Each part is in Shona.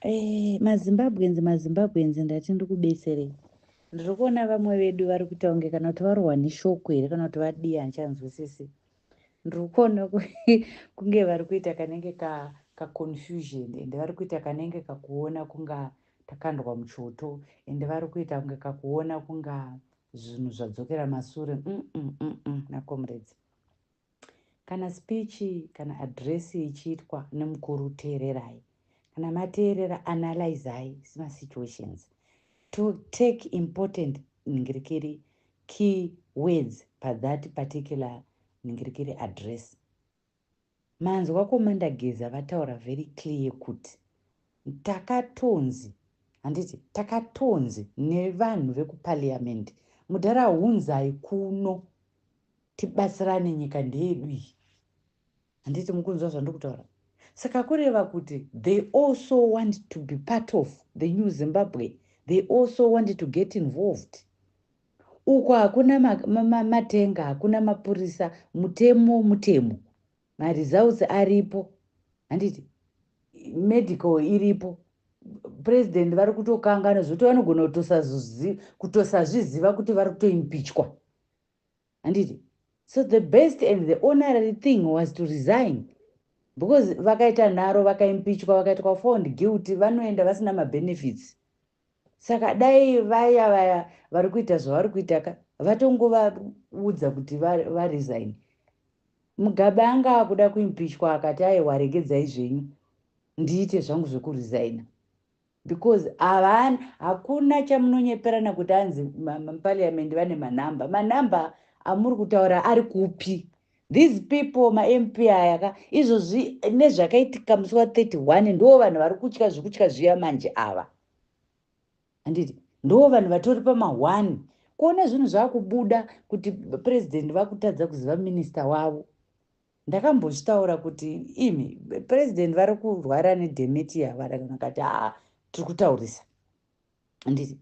MaZimbabweans, maZimbabweans, ndati ndikubetserei. Ndiri kuona vamwe vedu vari kuita kunge kana kuti varohwa neshock here, kana kuti vadii, handichanzwisisi. Ndiri kuona kunge vari kuita kanenge kaconfusion, ende vari kuita kanenge kakuona kunga takandwa muchoto, ende vari kuita kunge kakuona kunga zvinhu zvadzokera masure. Nacomrades, kana speech kana address ichiitwa nemukuru, teererai. Kana mateerera, analyzai masituations to take important ningirikiri key words pathat particular ningirikiri address. Manzwa Commander Geza vataura very clear kuti takatonzi, handiti, takatonzi nevanhu vekuparliament, mudhara, hunzai kuno tibatsirane, nyika ndeyedu iyi. Handiti mukunzwa zvandiri kutaura? Saka kureva kuti they also want to be part of the new Zimbabwe. They also want to get involved. Uko hakuna matenga, hakuna mapurisa. Mutemo mutemo, maresults aripo, handiti? Medical iripo. President vari kutokangana zvoti vanogona kutosazviziva kuti vari kutoimpeachwa, handiti? So the best and the honorary thing was to resign, because vakaita nharo, vakaimpeachwa, vakaitwa found guilty, vanoenda vasina mabenefits. Saka dai vaya vaya vari kuita zvavari kuita ka, vatongovaudza kuti varesign. Mugabe anga akuda kuimpeachwa, akati, "Aiwa, regedzai zvenyu ndiite zvangu zvekuresigna," because havana, hakuna chamunonyeperana kuti anzi muparliament vane manhamba. Manhamba amuri kutaura ari kupi? These people, maMP aya ka, izvozvi nezvakaitika musi wa31, ndo vanhu vari kutya zvekutya zviya manje ava, handiti? Ndo vanhu vatori pama1 kuona zvinhu zvaakubuda kuti purezidendi vakutadza kuziva minista wavo. Ndakambozvitaura kuti imi, purezidendi vari kurwara nedementia. Vakati, "Haa, tiri kutaurisa," handiti?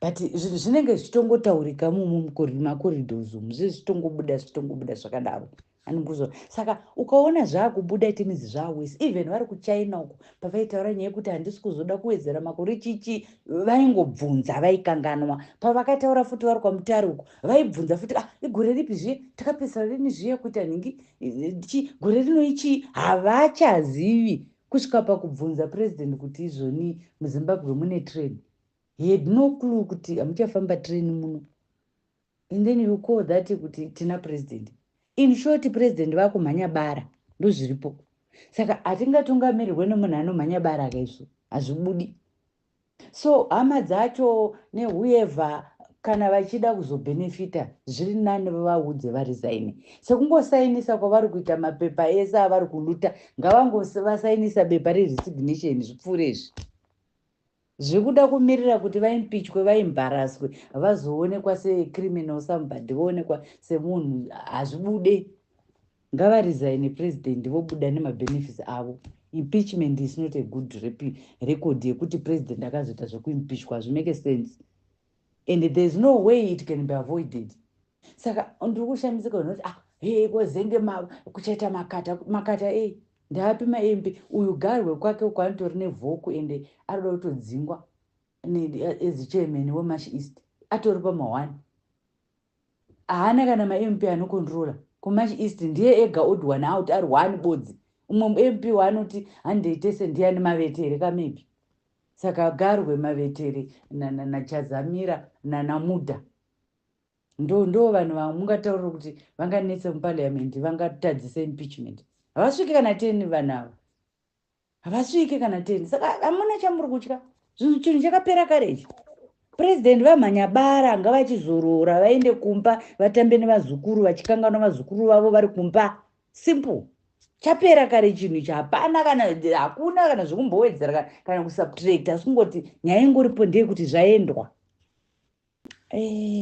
But zvinhu zvinenge zvichitongotaurika mumu macorridors umu, zve zvichitongobuda, zvichitongobuda zvakadaro, andikuzwa. Saka ukaona zvaakubuda, it means zvawese. Even vari kuChina uko, pavaitaura nyaya yekuti handisi kuzoda kuwedzera makore chichi, vaingobvunza, vaikanganwa. Pavakataura futi vari kwaMutare uko, vaibvunza futi, "Ah, igore ripi zviye? Takapedzisira rini zviye kuita nhingi chi? Gore rino ichi?" Havachazivi kusvika pakubvunza purezidendi kuti izvoni muZimbabwe mune train. He had no clue kuti hamuchafamba train muno. And then you call that kuti tina president? In short, president vakumhanya bara, ndozviripo. Saka hatingatungamirirwe nemunhu anomhanya bara kaizvo, hazvibudi. So hama dzacho newhoever, kana vachida kuzobhenefita, zviri nani vavaudze varesign, sekungosainisa kwavari kuita mapepa ese avari kuluta. Ngavangovasainisa bepa reresignation, zvipfuure izvi zvekuda kumirira kuti vaimpeachwe, vaembarrasswe, vazoonekwa secriminal somebody, voonekwa semunhu, hazvibude. Ngavaresign president, vobuda nemabenefits avo. Impeachment is not a good record yekuti president akazoita zvekuimpeachwa. Hazvimake sense, and there is no way it can be avoided. Saka ndiri kushamisika noti, ah, he, kozenge kuchaita makata makata ei, ndaapi maMP? Uyu Garwe kwake uko anotori nevhoku, ende arikuda kutodzingwa as chairman weMash East, atori pama1, haana kana maMP anocontrola kuMash East. Ndiye ega odd one out, ari one bodzi. Umwe MP waanoti handei tese ndiani? Mavetere kamaybe. Saka Garwe, Mavetere naChazamira naMudha, ndo vanhu vamungataurira kuti vanganetse muparliament, vangatadzise impeachment. Havasviki kana 10 vanhu ava, havasviki kana 10. Saka hamuna chamuri kutya. Chinhu chakapera kare ichi. Purezidendi vamhanya bara, ngavachizorora, vaende kumba, vatambe nevazukuru, vachikanganwa vazukuru vavo vari kumba. Simple, chapera kare chinhu ichi. Hapana kana, hakuna kana zvekumbowedzera kana kusubtract, asi kungoti nyaya ingoripo ndeyekuti zvaendwa.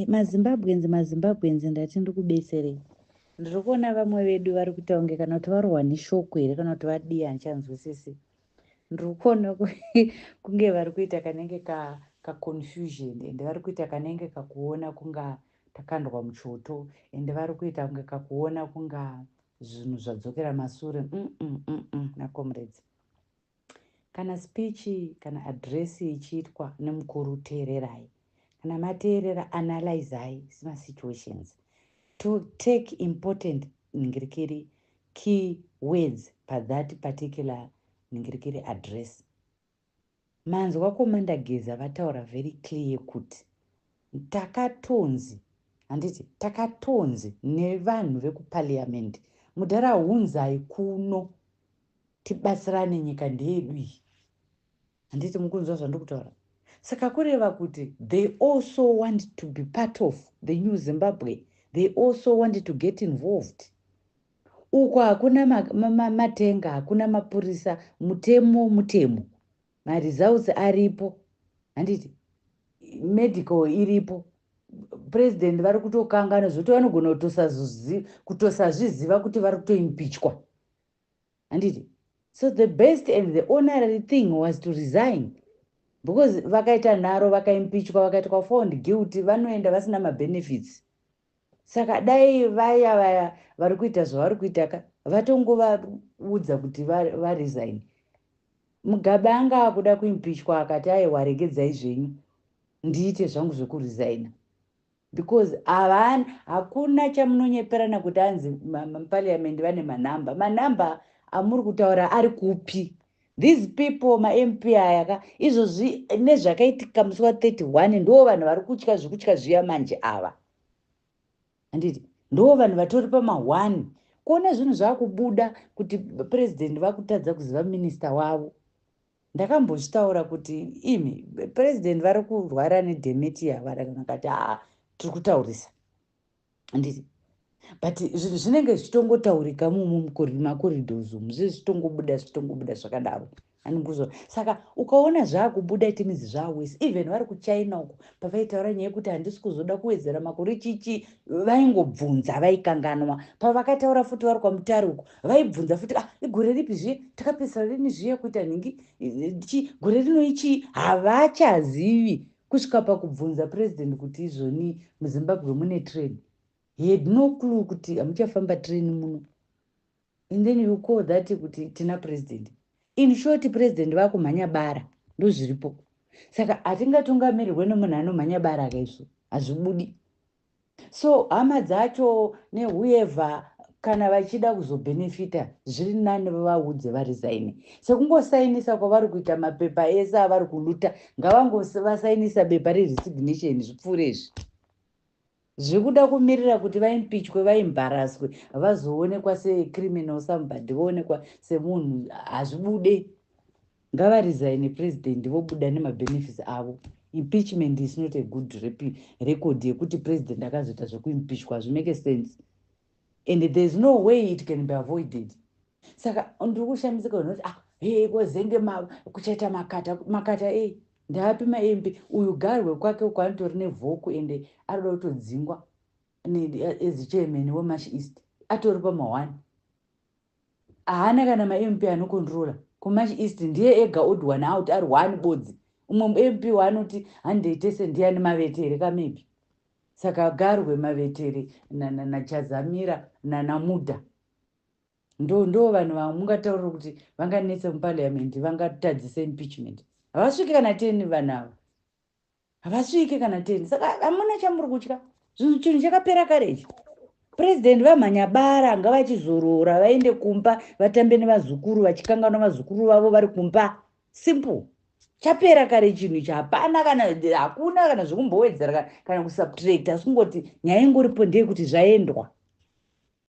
MaZimbabweans, maZimbabweans, ndati ndikubetserei. Ndiri kuona vamwe vedu vari kuita kunge kana kuti varohwa neshock here, kana kuti vadii, handichanzwisisi. Ndiri kuona kunge vari kuita kanenge kaconfusion, ende vari kuita kanenge kakuona kunga takandwa muchoto, ende vari kuita kunge kakuona kunga zvinhu zvadzokera masure. Nacomrades. Kana speech kana address ichiitwa nemukuru, teererai. Kana mateerera, analyzai masituations to take important ningirikiri key words pathat particular ningirikiri address. Manzwa Commander Geza vataura very clear kuti takatonzi, handiti, takatonzi nevanhu vekuparliament, mudhara, hunzai kuno tibatsirane, nyika ndeyedu iyi. Handiti mukunzwa zvandiri kutaura? Saka kureva kuti they also want to be part of the new Zimbabwe. They also want to get involved. Uko hakuna matenga, hakuna mapurisa. Mutemo mutemo, maresults aripo, handiti? Medical iripo. President vari kutokangana zvoti vanogona kutosazviziva kuti vari kutoimpeachwa, handiti? So the best and the honorary thing was to resign, because vakaita nharo, vakaimpeachwa, vakaitwa found guilty, vanoenda vasina mabenefits. Saka dai vaya vaya vari kuita zvavari kuita ka, vatongovaudza kuti varesign. Mugabe anga akuda kuimpeachwa, akati, "Aiwa, regedzai zvenyu ndiite zvangu zvekuresigna," because havana, hakuna chamunonyeperana kuti anzi muparliament vane manhamba. Manhamba amuri kutaura ari kupi? These people, maMP aya ka, izvozvi nezvakaitika musi wa31, ndo vanhu vari kutya zvekutya zviya manje ava, handiti? Ndo vanhu vatori pama1 kuona zvinhu zvaakubuda kuti purezidendi vakutadza kuziva minista wavo. Ndakambozvitaura kuti imi, purezidendi vari kurwara nedementia. Vakati, "Haa, tiri kutaurisa," handiti? But zvinhu zvinenge zvichitongotaurika mumu macorridors umu, zve zvichitongobuda, zvichitongobuda zvakadaro. Andikuzo, saka ukaona zvaakubuda, it means zvawese. Even vari kuChina uko, pavaitaura nyaya yekuti handisi kuzoda kuwedzera makore chichi, vaingobvunza, vaikanganwa. Pavakataura futi vari kwaMutare uko, vaibvunza futi, "Ah, igore ripi zviye? Takapedzisira rini zviye kuita nhingi chi? Gore rino ichi?" Havachazivi kusvika pakubvunza purezidendi kuti izvoni muZimbabwe mune train. He had no clue kuti hamuchafamba train muno. And then you call that kuti tina president? In short, president vakumhanya bara, ndozviripo. Saka hatingatungamirirwe nemunhu anomhanya bara kaizvo, hazvibudi. So hama dzacho newhoever, kana vachida kuzobhenefita, zviri nani vavaudze varesign, sekungosainisa kwavari kuita mapepa ese avari kuluta. Ngavangovasainisa bepa reresignation, zvipfuure izvi zvekuda kumirira kuti vaimpeachwe, vaembarrasswe, vazoonekwa secriminal somebody, voonekwa semunhu, hazvibude. Ngavaresign president, vobuda nemabenefits avo. Impeachment is not a good record yekuti president akazoita zvekuimpeachwa. Zvimake sense, and there is no way it can be avoided. Saka ndiri kushamisika noti, ah, he, kozenge kuchaita makata makata ei, ndaapi maMP? Uyu Garwe kwake uko anotori nevhoku, ende arikuda kutodzingwa as chairman weMash East, atori pama1, haana kana maMP anocontrola kuMash East. Ndiye ega odd one out, ari one bodzi. Umwe MP waanoti handei tese ndiani? Mavetere kamaybe. Saka Garwe, Mavetere naChazamira naMudha, ndo vanhu vamungataurira kuti vanganetsa muparliament, vangatadzisa impeachment. Havasviki kana 10 vanhu ava, havasviki kana 10. Saka hamuna chamuri kutya. Zvinhu, chinhu chakapera kare ichi. Purezidendi vamhanya bara, ngavachizorora, vaende kumba, vatambe nevazukuru, vachikanganwa vazukuru vavo vari kumba. Simple, chapera kare chinhu ichi. Hapana kana, hakuna kana zvekumbowedzera kana kusubtract, asi kungoti nyaya ingoripo ndeyekuti zvaendwa.